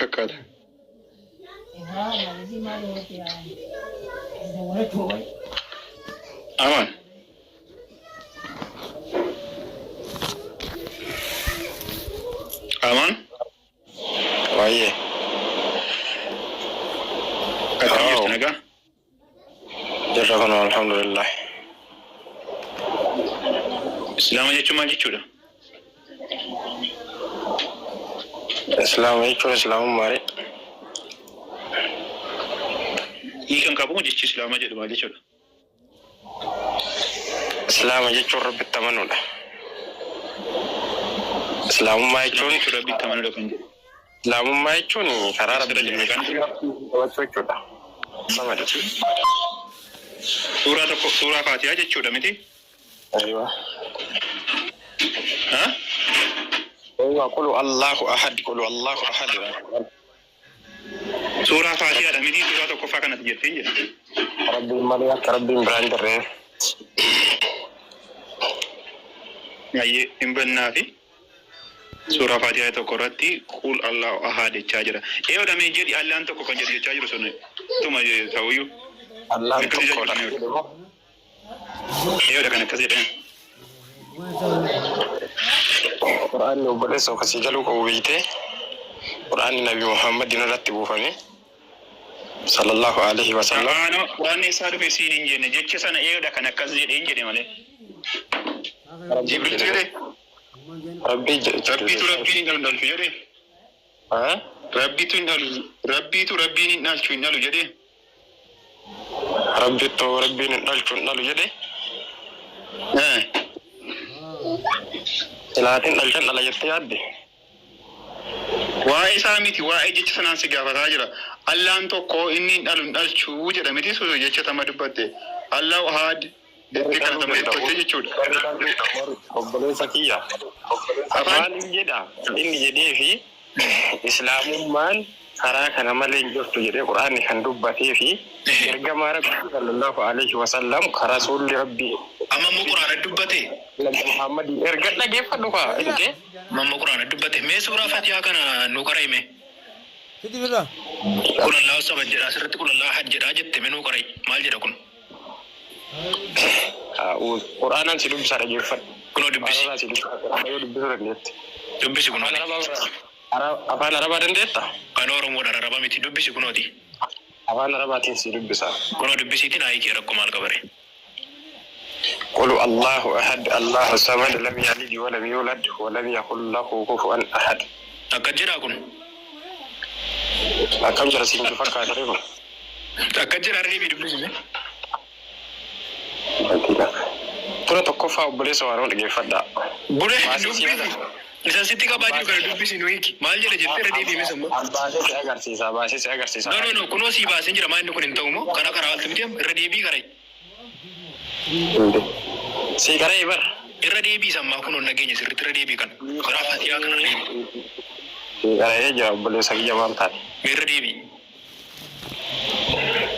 fakkaata. Amaan. Amaan. Waayee. Akkam jirtu nagaa? Jirra kun alhamdulillah. Islaama jechuun maal jechuudha? Islaama jechuun islaamummaadha. Hiikan qabu jechi islaama jedhu maal jechuudha? Islaama jechuun Rabbitti amanuudha. Islaamummaa Islaama jechuun jechuun Rabbitti amanuudha kan jedhu. Islaamummaa jechuun karaa Asirra Rabbii jira maqaan. qabachuu jechuudha. Samad. Suuraa tokko suuraa Faatihaa jechuudha miti? Aywa. Ha? Aywa qulu Allahu ahad qulu Allahu ahad. Suuraa Faatihaadha miti suuraa tokkoffaa kanatti jettee hin jedhu. Rabbiin malee akka Rabbiin biraan jirre. Baay'ee hin bannaa fi suuraa Faatihaa tokko irratti qul Allahu ahad jechaa jira. Eeyoodha mee jedhi Allaan tokko kan jedhu jechaa jiru sun tuma ta'uyyuu. Allaan Akkas jechaa tokkodha. jiru sun eeyoodha kan akkas jedhan. Qur'aanni obboleessa akkasii galuu qabu beeytee Qur'aanni Nabi Muhammadin irratti buufame sallallahu alaihi wasallam. Qur'aana Qur'aanni eessaa dhufe siin hin jenne jecha sana eeyoodha kan akkas jedhe hin jedhe malee. Rabbii Jibriiltu jedhe. jedhe Rabbii jedhe. Rabbiitu rabbiin hin dhalu dhalchu jedhe. Ha? Rabbiitu hin dhalu Rabbiitu rabbiin hin dhalchu hin dhalu jedhe. Rabbittu rabbiin hin dhalchu hin dhalu jedhe. Eh. Silaatiin dhalchan dhala jettee yaadde. Waa'ee isaa miti waa'ee jecha sanaan si gaafataa jira. Allaan tokko inni hin dhalu hin dhalchu jedha miti sun jecha tama dubbatte. Allahu ahad Warri jettee kana dhaluu tama danda'u. dubbatte jechuudha. Warri dhaluu obboleessa kiyya. Afaan Maaliif jedha inni jedhee fi Islaamummaan karaa kana malee hin jirtu jedhee Qur'aanni kan dubbatee fi ergamaa Rabbii sallallahu alaihi wasallam ka rasuulli Rabbii Amma immoo Qur'aana dubbate. Nabi Muhammadin erga dhageeffadhu kaa inte Amma immoo Qur'aana dubbate. Mee suuraa Fatihaa kana nuu qara'i mee. Fidi birra. Qul Allahu samad jedha asirratti qul Allahu ahad jedha jette mee nuu qara'i. Maal jedha kun? Qur'aanaan si dubbisa dhageeffadhu. Kunoo dubbisi. Qur'aanaan si dubbisa Qur'aana yoo dubbisuu dandeette. Dubbisi Afaan kunooti. Arabaa afaan Arabaa dandeetta? Kan Oromoodha Araba miti dubbisi kunooti. Afaan Arabaatiin si dubbisa. Kunoo dubbisiitiin haayikee rakkoo maal qabare. Qul Allahu ahad Allahu samad lam yalid wa lam yulad wa lam yakul lahu kufuwan ahad. Akkas jedhaa kun. Akkam jira siin fakkaata ree kun? Akkas jedhaa irra deebi'i dubbisi mee. Tura tokkoffaa obboleessa waan dhageeffadhaa. Bule Baasee si dubbisi. agarsiisa. Isa sitti qabaa jiru kana dubbisi nu hiiki. Maal jedha jettee irra deebi'i mee samma. Baasee si agarsiisa. Baasee si agarsiisa. No no no kunoo sii baaseen jira maal inni kun hin ta'u moo kana karaa alti miti amma irra deebi'i karai. Sii qara'ee bar. Irra deebi'i sammaa kunoo nageenya sirriitti irra deebi'i kana karaa fatiyaa kana irra deebi'i. Sii qara'ee jira obboleessa kiyya maal taate? Mee irra deebi'i.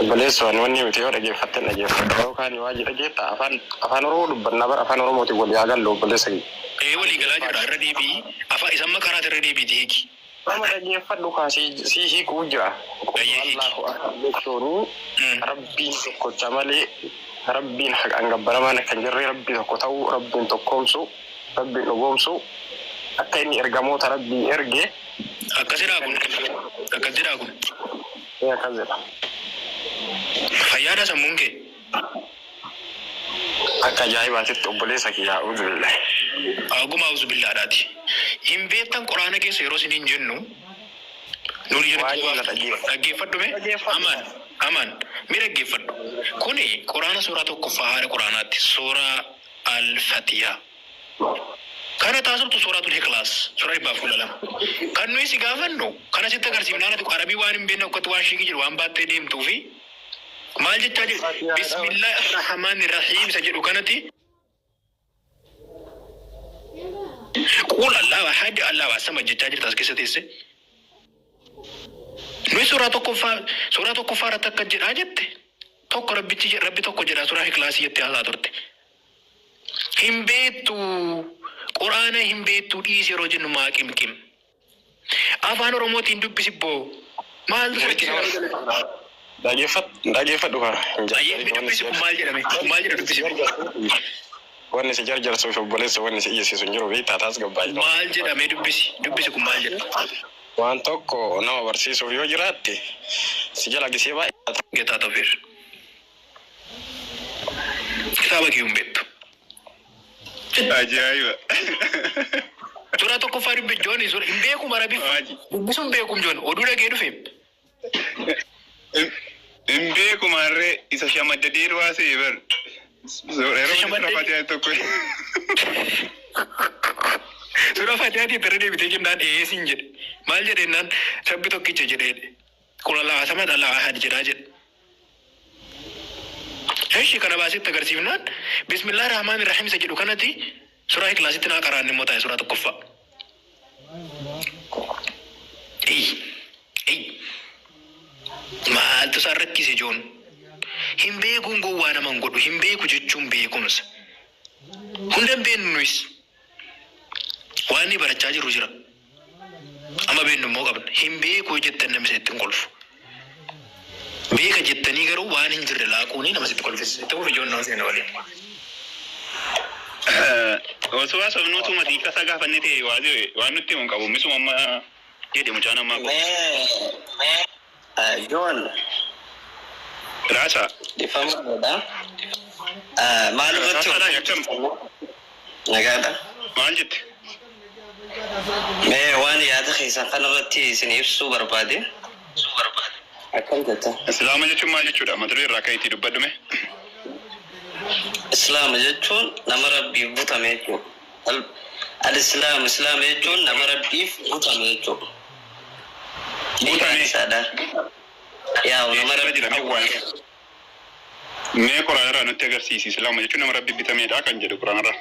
Obboleessa waan wanni miti yoo dhageeffatte dhageeffadhu yookaan waa dhageetta afaan afaan Oromoo dubbannaa bara afaan Oromootiin walii haa gallu obboleessa kiyya. Ee walii galaa jirra irra deebi'i afaan isa amma karaati irra deebi'iti hiiki. Nama dhageeffadhu kaa si si hiikuu jira. Bayyee hiiki. Allahu akbar jechuun rabbiin tokkocha malee rabbiin haqaan gabbaramaan akka hin jirre rabbii tokko ta'uu rabbiin tokkoomsu rabbiin dhugoomsu akka inni ergamoota rabbii erge Akkas jedhaa kun. Akkas jedhaa kun. Ee akkas jedha. Fayyaadha sammuun kee. Akka ajaa'ibaatitti obboleessa kiyya a'uuzubillahi. Aguma auzubillaadhaati. Hin beektan quraana keessa yeroo isiniin jennu nuuni Waa'ee na jedhu dhaggeeffadhu. dhaggeeffadhu mee amaan amaan mee dhaggeeffadhu. Kuni quraana suuraa tokkoffaa haadha quraanaatti suuraa al-fatiyaa. Kana taasiftu suuraatul ikhlaas suuraa 112. Kan nuyi si gaafannu kana sitti agarsiifnaan ati arabii waan hin beekne akkatti waan shiikii jiru waan baattee deemtuu fi maal jechaa jiru bismillaahi arrahamaani rahiim isa jedhu kanatti qul Allahu ahad Allahu samad jechaa jirta as keessa teesse. Nuyi suuraa tokkoffaa suuraa tokkoffaa irratti akka jedhaa jette tokko rabbichi rabbi tokko jedhaa suuraa ikhlaasii jettee haasaa turte. Hin beektu quraana hin beektu dhiisi yeroo jennu maa qimqim. Afaan Oromootiin dubbisi boo. Maaltu Namichi rakkisa? nama dhageeffadhu kaa. Hin Ayyee jarjarin wanni dubbisi si kun maal jedhame? Kun maal jedha dubbisi? wanni si jarjarsuuf obboleessa wanni si iyyisiisu hin jiru beektaa taas gabbaa'e. Maal jedhame dubbisi? Dubbisi kun maal jedha? Waan tokko nama barsiisuuf yoo jiraatte si jala gisee baay'ee Get out of here. Kitaaba kee hin beektu. Ajaa'iba. Suuraa tokkoffaa dubbi Jooni suura hin beeku marabi. Waaji. Dubbisuun hin beekum Joon oduu dhagee dhufe. Hin beeku maarree isa shamaddadee baasee bar. Yeroo inni suuraa Faatihaa tokko. Suuraa Faatihaatiin irra deebitee jennaan ee siin jedhe. Maal jedhennaan Rabbi tokkicha jedhee. Qul Allahu samad Allahu ahad jedhaa jedhe. Eshi kana baasetti agarsiifnaan Bismillah Rahmaan Rahim isa jedhu kanatti suuraa Ikhlaasitti naa qaraan immoo taa'e suuraa tokkoffaa. Ey ey maaltu isaan rakkise Joon? Hin beekuun gowwaa nama hin godhu, hin beeku jechuun beekumsa. Hunda hin beeknu nuyis. Waan inni barachaa jiru jira. Amma beeknu immoo qabna. Hin beeku jettan namni isin ittiin kolfu. Beeka jettanii garuu waan hin jirre laaquuni nama sitti kolfisiisa. Itti fufi Joon nama seena waliin. Osoo haasofnuutu matii kasa gaafannee ta'e waan nutti himu hin qabu. Misuma amma jedhe mucaan ammaa kun. Mee Joon Raasa. dhifama godha. Maal irratti Raasaadha akkam? Nagaadha. Maal jette? Mee waan yaada keessan kanarratti isin ibsuu barbaade. Akkam jetta? Islaama jechuun maal jechuudha? Mata duree irraa ka'eetii dubbadhume. Islaama jechuun nama Rabbiif butame jechuudha. Al-Islaam Islaama jechuun nama Rabbiif butame jechuudha. Butame. Isaadha. Yaa nama Eessarra Rabbiif jira mee waan? Mee Quraana irraa nutti agarsiisi. Islaama jechuun nama Rabbi bitameedha kan jedhu Quraana irraa.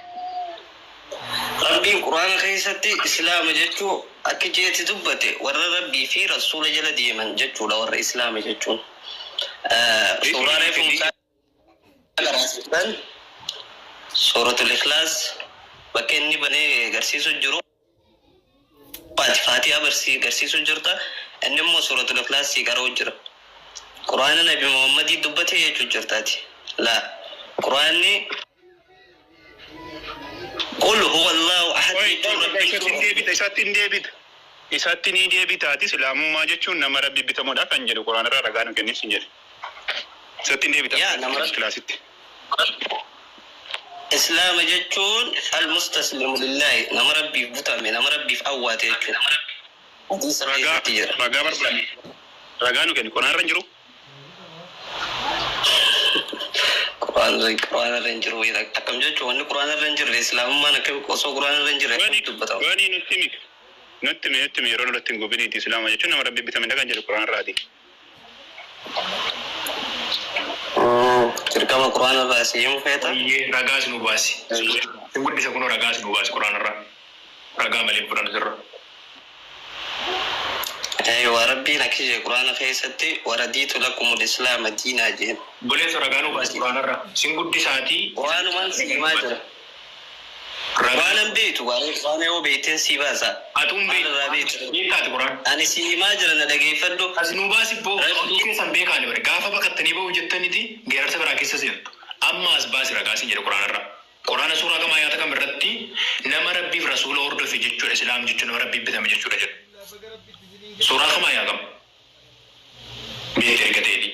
Rabbiin Quraana keessatti Islaama jechuun akka jeetti dubbate warra Rabbii fi Rasuula jala deeman jechuudha warra Islaama jechuun. Suuraa reefu mucaa agarsiisan Suuratul Ikhlaas bakka inni banee agarsiisu jiru ati Faatihaa agarsiisu jirta, inni immoo Suuratul Ikhlaas si qara'u jira. Quraana Nabi Muhammadii dubbate jechuu jirtaati. Laa, Quraanni Qul huwa Allahu ahad Oi, jechuun Rabbii isatti hin deebita, isatti hin deebita. Isatti ni deebitaati Islaamummaa jechuun nama Rabbi bitamudha kan jedhu Quraana irraa ragaa nu kennis hin jedhe. Isatti hin deebita. Yaa nama Rabbi Kilaasitti. Islaama jechuun al-mustaslimu lillahi, nama Rabbiif butame, nama Rabbiif awwaate jechuudha. Hadiisa Ragaa keessatti jira. Ragaa barbaanne. Ragaa nu kenni. Quraana irra hin jiru. Quraana irra hin jiru. Akkam jechuun wanni Quraana irra hin jirre Islaamummaan akkam osoo Quraana irra hin jirre Wani akkamitti dubbatama? Wani nutti himi. Nutti himi, nutti himi, yeroo nurratti hin gubiniiti. Islaama jechuun nama Rabbi bitamedha kan jedhu Quraana irraati. Dirqama Quraana irraa si himu feeta? Ayyee ragaas nu baasi. Sin guddisa kunoo ragaas nu baasi Quraana irraa. Ragaa malee hin fudhannu sirra. Waa Rabbiin akki jee Quraana keessatti waradiitu lakumul islaama diinaa jeen. Buleessa ragaa nu baasi Quraana irraa. Sin guddisaatii. Quraanumaan si himaa jira. Ragaa. Quraanan beektu Quraana yoo beekteen si baasa. Atuun Maal irraa beektu? Beektaati Quraan. Ani si himaa jira, na dhageeffadhu. As nu baasi boo oduu keessan beekaani bare gaafa baqattanii ba'uu jettaniiti geerarsa biraa keessa seentu. Amma as baasi ragaa sin jedhe Quraana irraa. Quraana suuraa kam ayaata kam irratti nama Rabbiif Rasuula hordofe jechuudha Islaam jechuun nama Rabbiif bitame jechuudha jedhu. Suuraa kam ayaa kam? Beekte erga ta'eeti.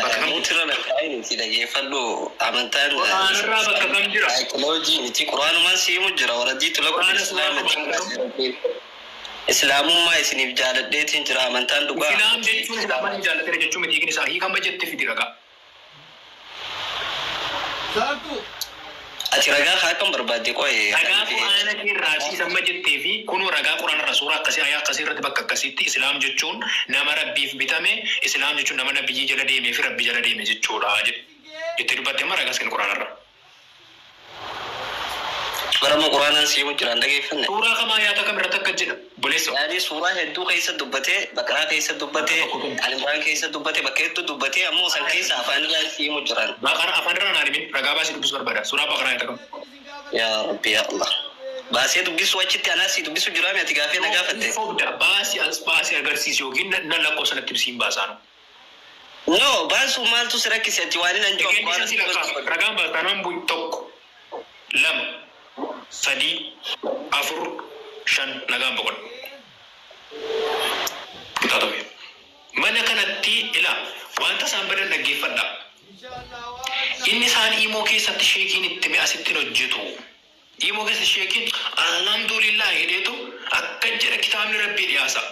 Bakka kam Mutirra lakkaa'in miti, dhageeffadhu, amantaan Quraana irraa bakka kam jira? Saayikoloojii miti, Quraanumaan si himu jira waradiitu lakum Quraana suuraa islaama kam diinaa kam? jedha. Islaamummaa isiniif jaaladheetiin jira, amantaan dhugaa Islaam jechuun Islaamaan hin jaallateera jechuun miti, hiikni isaa hiikama jette fidi ragaa. Ati ragaa haa akkam barbaadde qo'e? Ragaa Quraana irraa amma jettee fi kunoo ragaa Quraana irraa suuraa akkasii ayaa akkasii irratti bakka akkasiitti Islaam jechuun nama Rabbiif bitame, Islaam jechuun nama Nabiyyii jala deemee fi Rabbii jala deeme jechuudha jedhe. Jettee dubbatte amma ragaas kennu Quraana irraa. Barama Quraanaan si himu jiraan dhageeffanne. Suuraa kam ayaata kam irratti akka jedha buleessa. Yaani suuraa hedduu keessa dubbatee, Baqaraa keessa dubbatee, Al-Imraan keessa dubbatee, bakka hedduu dubbatee, ammoo san keessa afaan irraa si himu jiran. Baqara afaan irraa naan himin, ragaa baasii dubbisuu barbaada. Suuraa Baqaraa ayaata kam? Yaa Rabbi, yaa Allah. Baasee dubbisuu achitti anaas si dubbisu jiraame ati gaafee na gaafatte. Sobda baasii as baasii agarsiisi yookiin nan lakkoofsa natti ibsiin baasaanu. No, baasuu maaltu si rakkise ati waan hin anjoo Egaa inni si lakkaa'u ragaan baasaanaan bu'i tokko, lama, sadii, afur, shan nagaan boqodhu. Qixxaatame. Mana kanatti ilaa wanta isaan badan dhaggeeffadhaa. Inni isaan imoo keessatti sheekiin itti mi'a asitti hin hojjetu. Imoo keessa sheekiin alhamdulillah jedheetu akka jedha kitaabni rabbii dhiyaasa.